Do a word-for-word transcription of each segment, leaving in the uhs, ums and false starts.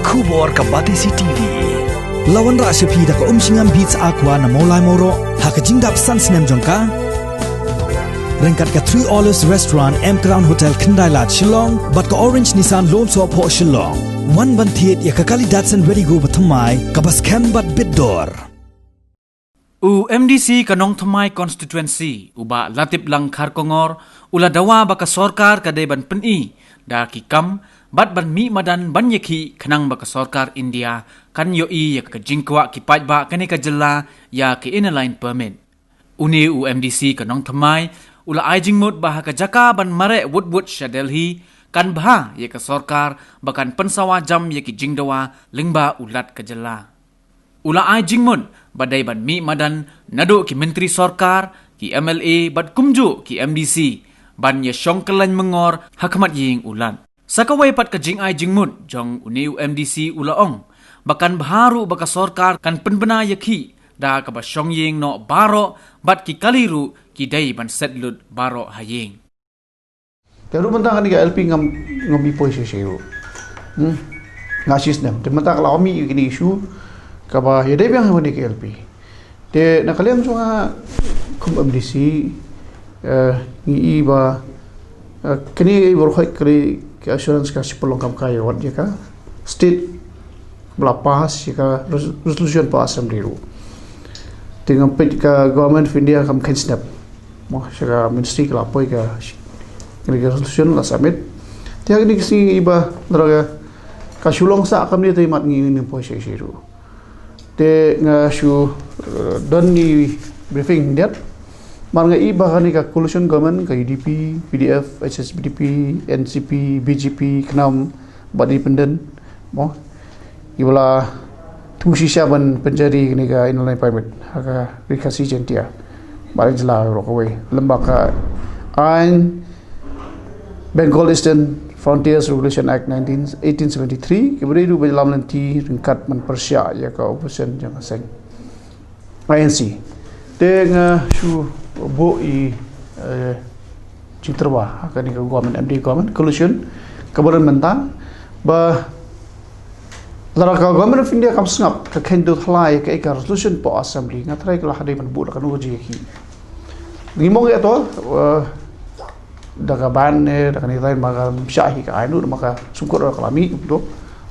Khubor ka Batesi T V. La wanrah sha phi da ka Umshngam Beats Aqua na Mawlai Mawroh ha ka jingdap san snem jong ka. Ryngkat ka Three Olives Restaurant, M Crown Hotel, Khyndai Lad, Shillong, bad ka Orange Nissan Lone Soh Phoh, Shillong. Wan ban thied ïa ka kali Datsun Redi-GO bathymmai kaba skhem bad bit dor. U M D C ka Nongthymmai Constituency, u Bah Latiplang Kharkongor, u la dawa ba ka sorkar ka dei ban pyni da ki kam bad ban mih madan ban ïakhih khnang ba ka sorkar India kan ïohi ïa ka jingkwah ki paidbah kane ka jylla ïa ki Inner Line Permit. Une u M D C ka Nongthymmai u la ai jingmut ba ha ka jaka ban mareh wut wut sha Delhi, kan bha ïa ka sorkar ba kan pynsawa jam ïa ki jingdawa lyngba u Lat ka jylla. U la ai jingmut ba dei ban mih madan naduh ki myntri sorkar, ki M L A bad kumjuh ki M D C ban ïa shong kyllaiñ myngor ha khmat ïing u Lat. Sa kawei pat ka jingai jingmut jong une u M D C u la ong ba kan bha ruh ba ka sorkar kan pynbna ïakhih da kaba shong ïing noh baroh bad ki kali ruh ki dei ban set lut baroh ha ïing. Te ruh mynta kane ka L P ngam, ngam i poi shisha ruh. Hmm. Nga shisnem. Te mynta ka la mih kane issue kaba ïadei biang ha kane ka L P. Te na ka liang jong nga kum M D C, eh, ngi i ba, eh, kane i baroh kane ka assurance ka shu pynlong kam kai wat ïa ka state ba la pass ïa ka res-, resolution pa assembly ruh. Te ngam peit ka Government of India kam kheiñ snep. Mo, sha ka ministry ka la poi ka, kane ka resolution la submit. Te ha kane ka sngi i ba lada ka, ka shu long sah kam ne te mat ngi ngim poi shisha ruh. Te nga shu, eh, don i briefing diat. Mar nga i ba kane ka coalition government ka U D P, P D F, H S P D P, N C P, B J P, KNAM, bad independent. Mo. I ba la tu shisha ban pynjari kane ka Inner Line Permit ha ka Ri Khasi Jaintia. Bad jylla baroh kawei. Lem bad ka aiñ Bengal Eastern Frontiers Regulation Act nineteen, eighteen seventy-three, kaba dei ruh ba lam lynti ryngkat ban pyrshah ïa ka opposition jong ka seng I N C. Te nga shu buh i, eh, jingtyrwa ha kane ka government, M D A government, coalition, kaba don mynta, ba lada ka Government of India kam sngap, ka kheiñ dud halai, ka, ka resolution pa assembly, nga tharai ka la hadien ban buh da kano ka jingïakhih. Ngi mong ïa to, eh, da ka ban ne, da kane ka ban ma ka shah hi ka ai nu, da ma ka sumkut da ka la mih, to,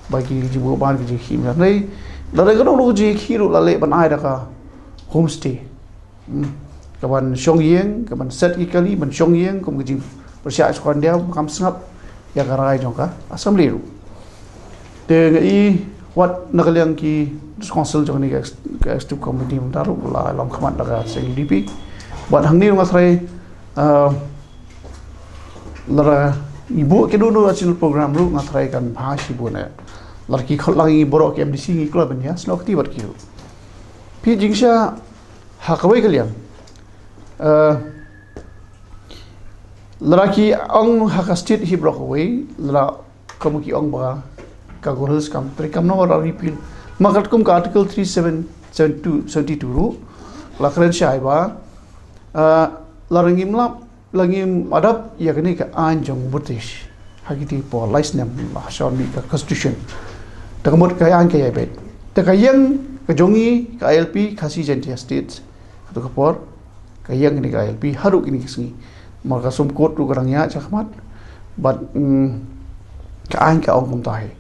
ba ki jingbuh ban ki jingkhih mynta. Lada kano kano ka jingkhih ruh la leh ban ai da ka homestay. Hmm. Ka ban shong ïing, ka ban set ki kali, ban shong ïing, kum ka jingpyrshah sha ka India, kam sngap ïa ka rai jong ka assembly ruh. Te nga i wat na ka liang ki council jong kane ka ex-, ka executive committee mynta ruh la long khmat da ka seng U D P. Bad hangne nga tharai, ah, lada ngi buh kino kino additional program ruh nga tharai kan bha shibun eh. Lada ki khot lang ïa ngi baroh ki M D C ngi kloi ban ïa snoh kti bad ki ruh. Phi jingshisha ha kawei ka liang. Eh, lada ki ong ha ka state hi baroh kawei, lada kum ki ong ba ka Garo Hills kam treikam noh ban repeal. Ma katkum ka Article three seven seven two, seventy-two ruh la kren shai ba, eh, lada ngim lap, lada ngim adopt ïa kane ka aiñ jong British ha kiti ki por lai snem la shah mih ka constitution. Te ka mut ka aiñ ka ïai beit. Te ka ïing ka jong ngi ka I L P, Khasi Jaintia State, kato ka por ka ïing kane ka I L P haduh kine ki sngi. Namar ka Supreme Court ruh ka dang ïaid shakhmat. Bad, mm, ka aiñ ka ong kumta hi.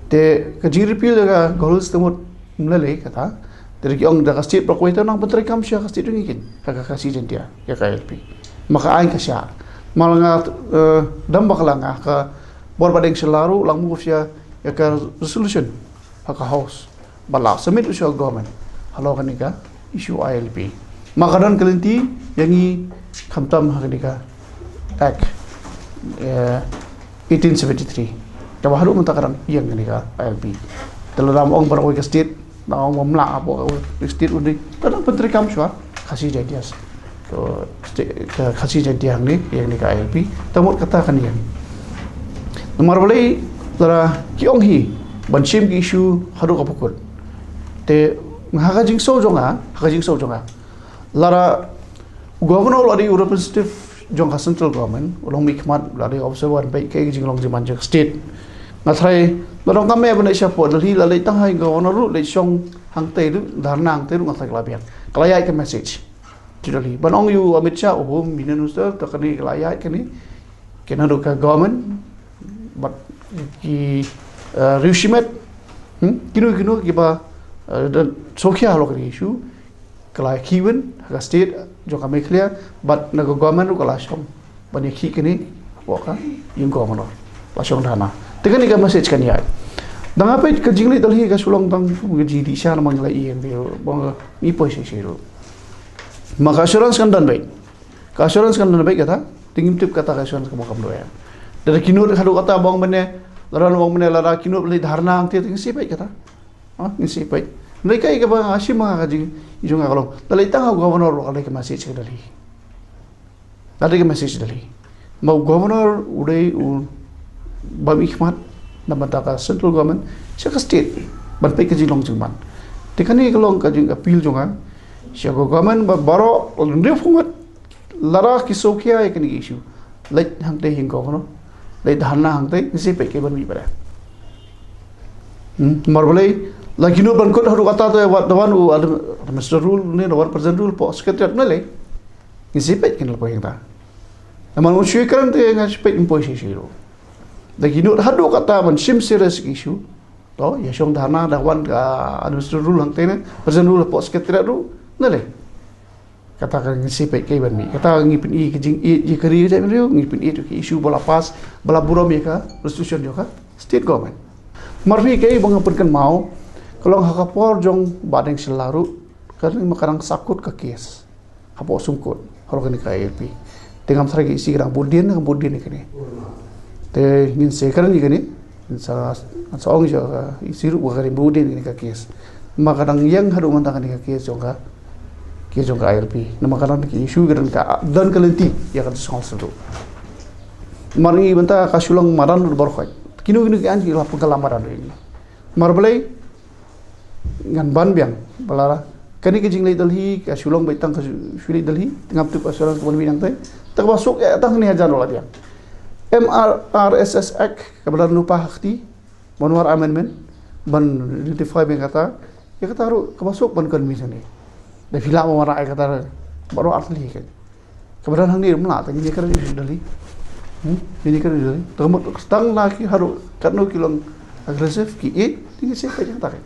Te ka jingrepeal ïa ka Garo Hills te mut ym lei lei kata. Te ki ong da ka state baroh kawei te nang pyntreikam sha ka state jong ngi keiñ, ka, ka, ka Khasi Jaintia ïa ka I L P. Ma ka aiñ ka shah. Ma la nga, eh, dam bakla nga ka bor ba dang sha la ruh lang move ïa, ïa ka resolution ha ka House. Ba la submit ïa ka government halor kane ka issue I L P. Ma ka don ka lynti ïa ngi khamtam ha kane ka Act, eh, eighteen seventy-three. Kaba haduh mynta ka dang ïeng kane ka I L P. Te lada ong baroh kawei ka state, lada ong ba ym lah hapoh ka state, u dei, te dang pyntreikam shuwa Khasi Jaintia. Ka state, ka Khasi Jaintia hangne, ïa kane ka I L P. Te mut kata kan ïeng. Namar balei lada ki ong hi ban shim ki issue haduh ka ba kut. Te ha ka jingsngew jong nga, ha ka jingsngew jong nga, lada u governor u la dei u representative jong ka central government, u long mihkhmat, u la dei observer, bad kaei ka jinglong jingman jong ka state. Nga tharai, ba dang kam me ban leit shapoh Delhi, la leit tang ha ïing governor ruh, leit shong hangtei ruh, dharna hangtei ruh, nga tharai ka la biang. Ka la ïaid ka message. Sha Delhi. Ban ong ïa u Amit Shah, u Home Union Minister, ta kane ka la ïaid kane. Kane ruh ka government, bad ki, eh, riew shimet. Hmm? Kino kino kiba, eh, da sngewkhia halor kane ka issue. Ka la khih win ha ka state jong ka Meghalaya, bad na ka government ruh ka la shong ban ïakhih kane hapoh ka ïing governor. La shong dharna. Te kane ka message kan ïaid. Dang ha peit ka jingleit Delhi ka shu long tang ka jingdih sha namar ngi la ïeng, ba ngi poi shisha ruh. Ma ka assurance kan don beit. Ka assurance kan don beit kata. Te ngim tip kata ka assurance kaba kam dei. Lada ki nud haduh kata ba ong mynne, lada ong mynne, lada ki nud leit dharna hangtei, te ngin sa peit kata. Ah, ngin sa peit. Hynrei kaei kaba nga shim ha ka jing, jong nga ka long. Da leit tang ha u governor ruh ka dei ka message ka Delhi. Ka dei ka message Delhi. Ma u governor u dei u bym ikhmat na bynta ka central government sha ka state ban peit ka jinglong jingman. Te kane ka long ka jingappeal jong nga sha ka government ba baroh, lada hynriewphew ngut, lada ki sngewkhia ïa kane ka issue, leit hangtei ha ïing governor, leit dharna hangtei, ngin sa peit kaei ban mih bad. Hmm, namar balei, la ki nud ban kut haduh kata te, wat, da wan u Ad-, Administrator Rule ne, da wan President Rule hapoh Secretariat ne lei. Ngin sa peit kin la poi hangta. Namar ngan shu ïakren te ngan shu peit, ngim poi shisha ruh. Da ki nud haduh kata ban shim serious ka issue. To, ïa shong dharna, da wan ka Administrator Rule hangtei ne, President Rule hapoh Secretariat ruh ne lei. Kata ka ngin sa peit kaei ban mih. Kata ka ngi pyni ka jingïeit ïa ka ri jait bynriew, ngi pyni ïa ka issue ba la pass, ba la burom ïa ka resolution jong ka state government. Namar phi, kaei ba nga pynkynmaw, ka long ha ka por jong Bah Deng Shylla ruh, ka dang, ma ka dang sakut ka case hapoh Supreme Court halor kane ka I L P. Te ngam tharai ka E C ka dang bud dien, ka bud dien ïa kane. Te ngin sa kren ïa kane. Sa, sa ong sha ka E C ruh ba ka rim bud dien ïa kane ka case. Ma ka dang ïeng haduh mynta kane ka case jong ka, case jong ka I L P. Namar ka dang ka issue ka dang ka, dang ka lynti ïa ka District Council ruh. Namar ngi mynta ka shu long madan ruh baroh khoit. Kino kino ki aiñ ki la pynkylla madan ruh ïa ngi. Namar balei, ngan ban biang ba la, kane ka jingleit Delhi ka shu long beit tang ka shu, shu leit Delhi, te ngam tip assurance ka ban mih nangtei. Te kaba suk, eh, tang ne hajan ruh la biang. M R R S S Act kaba la nukpa ha kti, ban wad amendment, ban identify biang kata, ïa kata ruh kaba suk ban convince hangne. Da phi lah ban wanrah ïa kata ruh, baroh ar tylli ka. Kaba don hangne ruh ym lah, te ngin ïakren ïa Delhi. Hmm? Ngin ïakren ïa Delhi. Te ka mut tang na ki haduh katno ki long aggressive, ki ïeit, te ngin sa peit ïa kata ka.